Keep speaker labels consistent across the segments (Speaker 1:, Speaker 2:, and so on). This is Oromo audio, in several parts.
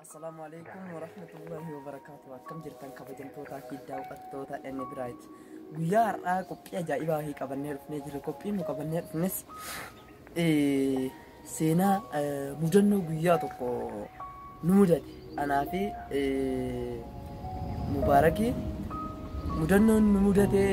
Speaker 1: Assalaamu alaikum warahmatullahi wabarakaatuh. Akkam jirtan kabajamtootaa fi daawwattoota inni biraati. Guyyaa har'aa qophii ajaa'ibaa wayii qabannee dhufnee jirra. Qophiin nu qabannee dhufnes seenaa mudannoo guyyaa tokko nu mudate. Anaa fi Mubaarakii mudannoon nu mudate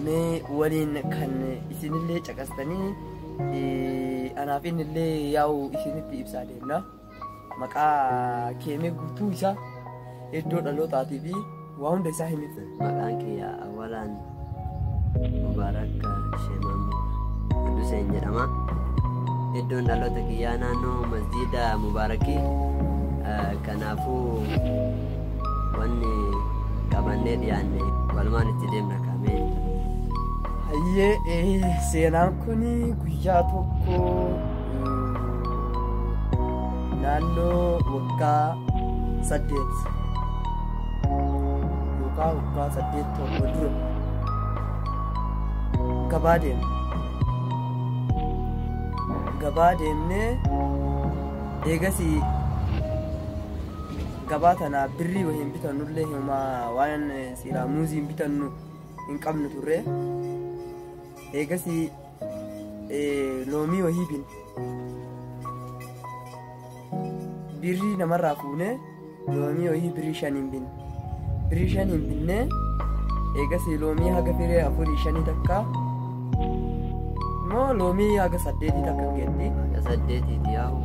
Speaker 1: mee waliin kan isinillee caqastanii anaaf innillee yaa'u isinitti ibsaa deemna. Maqaa keemee guutuu isaa, iddoo dhalootaatii fi waa hunda isaa himite.
Speaker 2: Maqaan kiyya Awwalaan Mubaarak Sheemam Hussein jedhama. Iddoon dhaloota kiyyaa naannoo Masjiida Mubaarakii. Kanaafuu wanni qabannee dhiyaanne walumaan itti deemna kaamee.
Speaker 1: Hayyee, seenaan kun guyyaa tokko naannoo waggaa 8 yookaan waggaa 8 7 dura gabaa deemne. Gabaa deemnee eegasii gabaa tana birrii wahiin bitannullee himaa waan silaa muuzii hin bitannu hin qabnu turre. Eegasii loomii wahii binne. Birrii namarraa fuunee loomii wahii birrii 5n binne. Birrii 5n binnee eegasii loomii haga firee 4 5 takka moo loomii haga 8 takka geetti.
Speaker 2: Haga 8ti yaa'u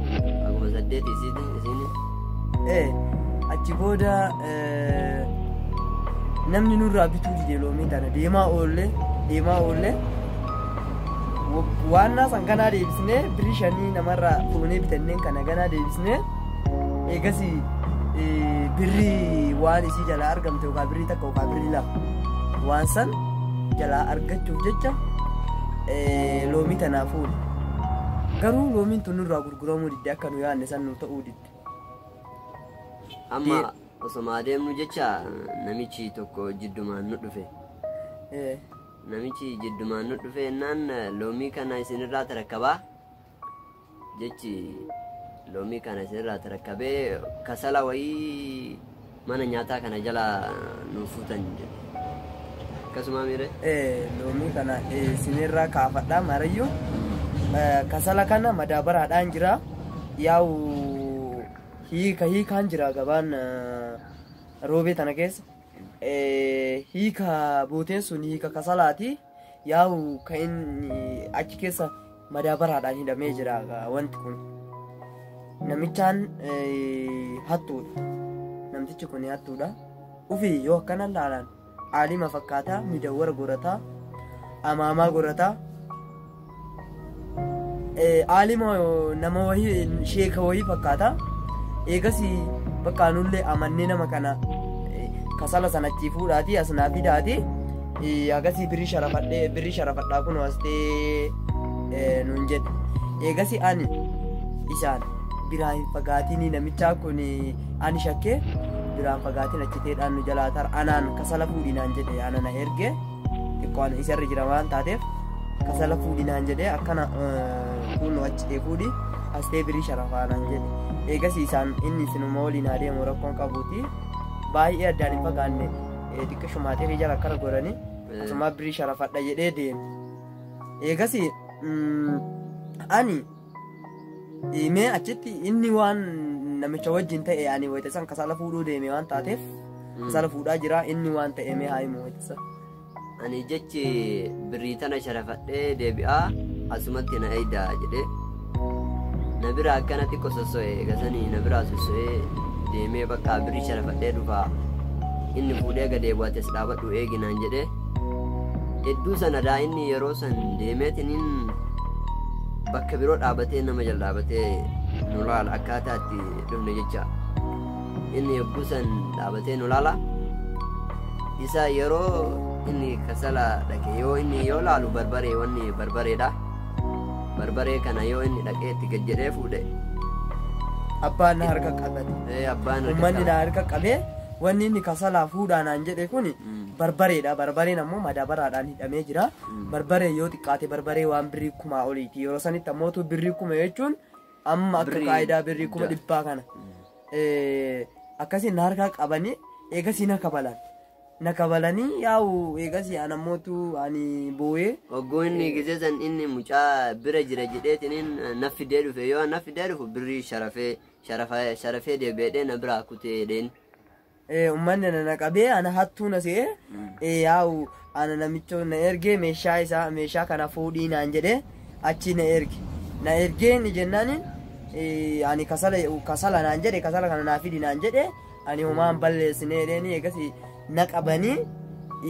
Speaker 2: haguma 8 isiiti isiin.
Speaker 1: Achi booda namni nurraa bituu dide loomii tana. Deemaa oollee deemaa oollee waan san ganaa deebisnee birrii 5 namarraa fuunee bitanneen kana ganaa deebisnee eegasii birrii waan isii jalaa argamte yookaan birrii 1 yookaan birrii 2 waan san jalaa argachuuf jecha loomii tanaa fuune. Garuu loomiin tun nurraa gurguramuu didde, akka nu yaadne san nu ta'uu didde.
Speaker 2: Amma osoma adeemnu jecha namichi tokko jiddumaan nu dhufe. Namichi jiddumaan nu dhufe jennaan loomii kana isinirraa tarakkabaa jechi, loomii kana isinirraa tarakkabee kasala wayii mana nyaataa kana jala nu fuutan jedhe. Akkasuma miire?
Speaker 1: Loomii kana isinirraa kaafadhaa marayyuu kasala kana madaabaraadhaan jira, yaa'u hiika hiikaan jira gabaan Roobee tana keessa. Hiika booteen sun hiika kasalaati, yaa'u kan inni achi keessa madaabaraadhaan hidhamee jira wanti kun. Namichaan hattuudha. Namtichi kun hattuudha. Ufii yoo akkana laalan aalima fakkaataa, midawwara godhataa, amaamaa godhataa. Aalima nama wayii, sheeka wayii fakkaata. Eegas bakka nullee amannee nama kana kasala sana achii fuudhaati as naa fidaati agasii birrii sharafadhee birrii sharafadhaa kun as ta'ee nuun jedhe. Eegas ani isaan biraa hin fagaatinii, namichaa kun ani shakkee biraan fagaatin achiteedhaan nu jalaa tara, anaan kasala fuudhinaan jedhe. Ana na erge, xiqqoo ani isarra jira waan taateef kasala fuudhinaan jedhe. Akkana kun achi fuudhi as ta'ee birrii sharafaanaan jedhe. Eegas isaan inni isinuma waliin adeemu rakkoon qabuuti baay'ee addaan hin fagaanne, xiqqishumaa xirrii jala akkana godhanii asuma birrii sharafadha jedhee deeme. Eegas ani mee achitti inni waan namicha wajjin ta'e, ani wayita san kasala fuudhuu deeme waan taateef kasala fuudhaa jira, inni waan ta'e mee haa himu wayita san.
Speaker 2: Ani jechi birrii tana sharafadhee deebi'aa asumatti na eeydaa jedhee na bira akkana xiqqo sosso'e. Eegasanii na biraa sosso'ee deemee bakka birrii sharafadhee dhufaa, inni fuudhee gadee bu'ates dhaabadhu eeginaan jedhee. Hedduu sana daa inni yeroo san deemeetiniin bakka biroo dhaabatee nama jala dhaabatee nu laala, akkaataa itti dhufne jecha inni yogguu san dhaabatee nu laala. Isa yeroo inni kasala dhaqe yoo inni yoo laalu barbaree, wanni barbareedha. Barbaree kana yoo inni dhaqee itti gad jedhee fuudhe
Speaker 1: Abbaan na harka qabate.
Speaker 2: Abbaan harka
Speaker 1: Uummanni na
Speaker 2: qaba.
Speaker 1: harka qabee wanni inni kasalaa fuudhaanaan jedhe kun barbareedha. Barbareen ammoo madaabaraadhaan hidhamee jira. Barbaree yoo xiqqaate barbaree waan birrii 1000 oliiti. Yeroo sanitti ammootu birrii 1000 jechuun amma akka
Speaker 2: Birrii
Speaker 1: kaayidaa birrii kuma
Speaker 2: guddaa.
Speaker 1: dhibbaa kana. Akkasii na harkaa qabanii eegasii na kabalan. Na kabalanii yaa'u eegasii an ammootu ani boo'ee.
Speaker 2: Hogguu inni gisee san inni mucaa bira jira jedheetiniin na fidee dhufe, yoo na fidee dhufu birrii sharafee sharafee deebi'ee na biraa kutee jedheen.
Speaker 1: Uummanni na qabee ana hattuu na se'ee, yaa'u ana namicha na ergee meeshaa isaa meeshaa kana fuudhii naan jedhee achi na erge. Na ergee ni jennaaniin ani kasala kasala naan jedhe, kasala kana naa fidi naan jedhe, ani homaa hin balleessine jedheeni. Eegasii na qabanii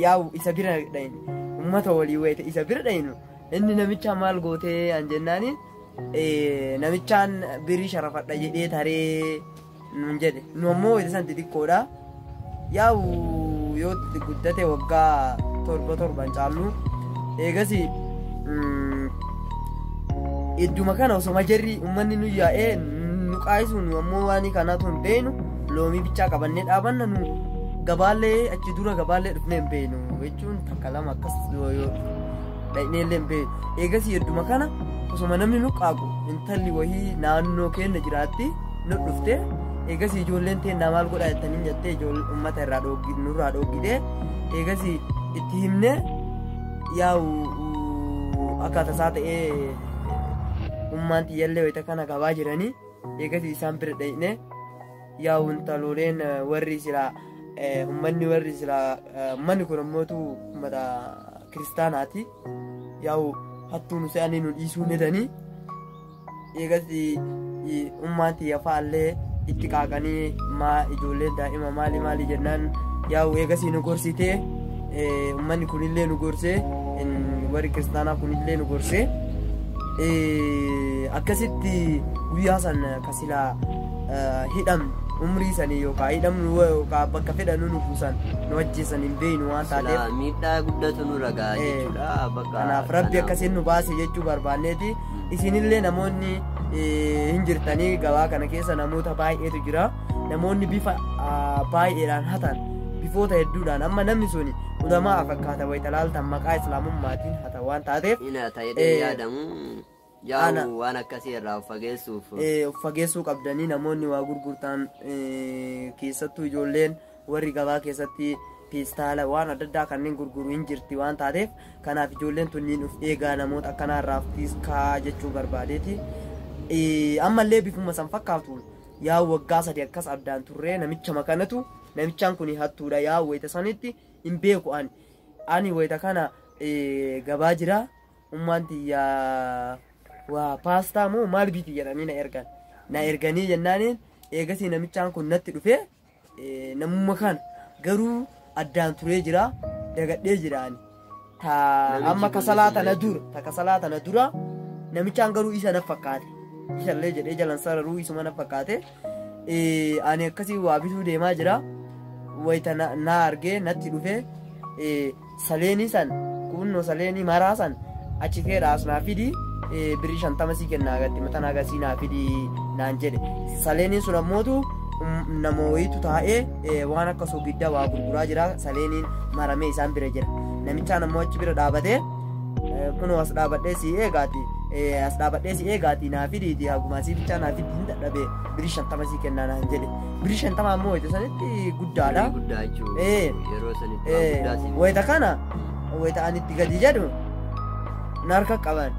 Speaker 1: yaa'u isa bira dhayne, uummata walii wayite isa bira dhaynu, inni namicha maal gootee an jennaaniin, namichaan birrii sharafadha jedhee taree nun jedhe. Nu ammoo wayita san xixiqqoodha, yaa'u yoo guddate waggaa 7 7n caallu. Eegasi idduma kana osoma jarri uummanni nu yaa'ee nu qaayisu, nu ammoo waan kanaatu hin beeknu, loomii bichaa qabannee dhaabanna. Nu gabaallee achi dura gabaallee dhufnee hin beeknu jechuun takka lama akkas yoo dhaqnee illee hin beeknu. Eegasii idduma kana osoma namni nu qaaqu intalli wayii naannoo keenya jiraatti nu dhufte. Eegasii ijoolleen teennaa maal godhaa jettanii jettee ijoollee uummata irraa dhooggi nurraa dhooggite. Eegasii itti himne, yaa'u akka tasaa ta'ee ummaan xiyyallee wayita kana gabaa jiranii, eegasii isaan bira dhaqne. Yaa'u intalooleen warri silaa ummanni warri silaa ummanni kun ammootu ummata kiristaanaati, yaa'u hattuu nu se'anii nu dhiisuu hedanii. Eegasii ummaan xiyya fa'aallee itti qaaqanii maa ijoolleen daa'ima maali maali jennaan, yaa'u eegasii nu gorsitee, ummanni kunillee nu gorsee, warri kiristaanaa kunillee nu gorsee, akkasitti guyyaa san kasilaa hidhamnu umrii sanii yookaan hidhamnu yookaan bakka fedhannu nu buusan nu ajjeesan hin beeknu waan taateef.
Speaker 2: Miidhaa guddatu nurra ga'a jechuudha. Bakka
Speaker 1: Kanaaf rabbi akkasiin nu baase jechuu barbaanneeti. Isinillee namoonni hin jirtanii gabaa kana keessa namoota baay'eetu jira. Namoonni bifa baay'eedhaan hatan, bifoota hedduudhaan. Amma namni suni ulamaa fakkaata wayita laaltan, maqaa islaamummaatiin hatan waan taateef.
Speaker 2: Ina ta'ee yaadamu yaa'u waan akkasii irraa of fageessuuf.
Speaker 1: Of fageessuu qabdanii namoonni waa gurgurtan, keessattuu ijoolleen warri gabaa keessatti peestaala waan adda addaa kanneen gurguru hin jirti waan taateef, kanaaf ijoolleen tunniin of eegaa namoota akkanaa irraa tiiskaa jechuu barbaadeeti. Ammallee bifuma san fakkaatu yaa waggaa 3 akkas addaan turree namicha makanatu namichaan kun hattuudha yaa wayita sanitti hin beeku ani. Ani wayita kana gabaa jira, ummaan tiyyaa waa paastaa moo maal biti jedhanii na ergan. Na erganii jennaaniin eegasii namichaan kun natti dhufee, namumma kana garuu addaan turee jira, dagadhee jira ani. Ta amma kasalaa tana dura, ta kasalaa tana dura namichaan garuu isa na fakkaate. Isallee jedhee jalan sararuu isuma na fakkaate. Ani akkasii waa bituu deemaa jira. Wayita na argee natti dhufee, saleenii san kunnoo saleenii maraa san achi keedhaas naa fidi, birrii 50 sii kennaa gatti mataa agasii naa fidi naan jedhe. Saleeniin sun ammootu nama wayiitu taa'ee waan akka soogiddaa waa gurguraa jira, saleeniin maramee isaan bira jira. Namichaan ammoo achi bira dhaabatee, kunoo as dhaabadhee si eegaati, as dhaabadhee si eegaati naa fidiiti, haguma sii bichaa naa fidi, hin dadhabee, birrii 50 sii kennaa naan jedhe. Birrii 50 ammoo wayita sanitti guddaadha.
Speaker 2: Guddaa jechuudha. Yeroo sanitti waan guddaa si.
Speaker 1: Wayita kana wayita ani itti gadi jedhu na harka qaban.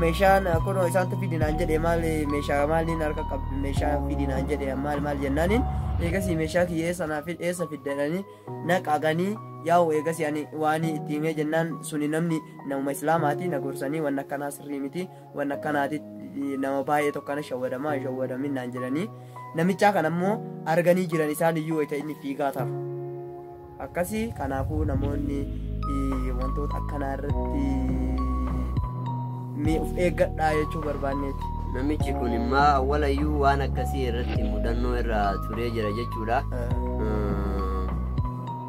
Speaker 1: Meeshaan kunoo isaantu fidi naan jedhe, maal meeshaa maaliin harka qabdu, meeshaa fidi naan jedhe, maal maal jennaaniin eegasii meeshaa kiyya eessa naa fid eessa fiddanii na qaqanii. Yaa'u eegasii ani waan itti himee jennaan suni namni namuma islaamaati na gorsanii, waan akkanaa sirrii miti, waan akkanaati nama baay'ee tokkana shawwadamaa hin shawwadamin naan jedhanii. Namichaa kana ammoo arganii jiran isaan iyyuu wayita inni fiigaa taru akkasii. Kanaafuu namoonni wantoota akkanaa irratti mee of eeggadhaa jechuu barbaanneeti.
Speaker 2: Namichi kun immoo awwalayyuu waan akkasii irratti mudannoo irra turee jira jechuudha.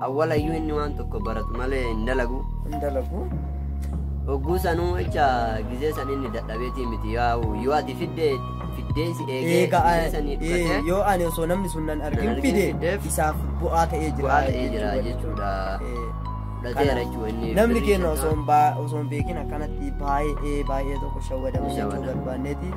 Speaker 2: Awwalayyuu inni waan tokko baratu malee hin dalagu.
Speaker 1: Hin dalagu.
Speaker 2: Hogguu sanuu jecha gizee san inni dadhabeetii miti, yaa'u yoo ati fiddee fiddee si eegee gizee sanii dhufate.
Speaker 1: Yoo ani osoo namni sun nan argin
Speaker 2: argin
Speaker 1: fide
Speaker 2: fiddeef
Speaker 1: isaaf bu'aa ta'ee jira.
Speaker 2: Bu'aa ta'ee jira jechuudha. Fudhateera jechuudha inni.
Speaker 1: Namni
Speaker 2: birrii
Speaker 1: keenya
Speaker 2: 50.
Speaker 1: Osoo hin beekin akkanatti baay'ee baay'ee tokko shawwadama jechuu
Speaker 2: Shawwadama.
Speaker 1: barbaanneeti.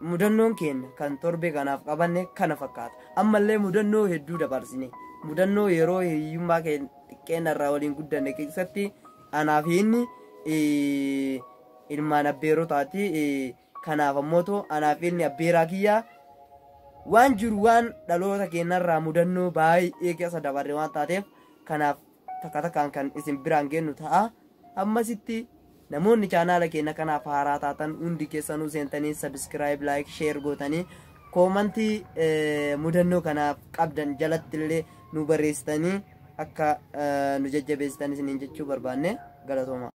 Speaker 1: Mudannoon keenya kan torbe kanaaf qabanne kana fakkaata. Ammallee mudannoo hedduu dabarsine. Mudannoo yeroo hiyyummaa keenya xiqqeenna irraa waliin guddanne keessatti anaaf inni ilmaan abbeerotaati. Kanaaf ammoo anaaf inni abbeeraa kiyyaa waan jiru waan dhaloota keenyarraa mudannoo baay'ee keessa dabarre waan taateef kanaaf takka takkaan kan isin biraan geennu ta'a. Ammasitti namoonni chaanaala keenya kanaaf haaraa taatan hundi keessanuu seentanii subscribe, like, share gootanii koomantii mudannoo kanaaf qabdan jalatti illee nu barreessitanii akka nu jajjabeessitan isiniin jechuu barbaanne galatooma.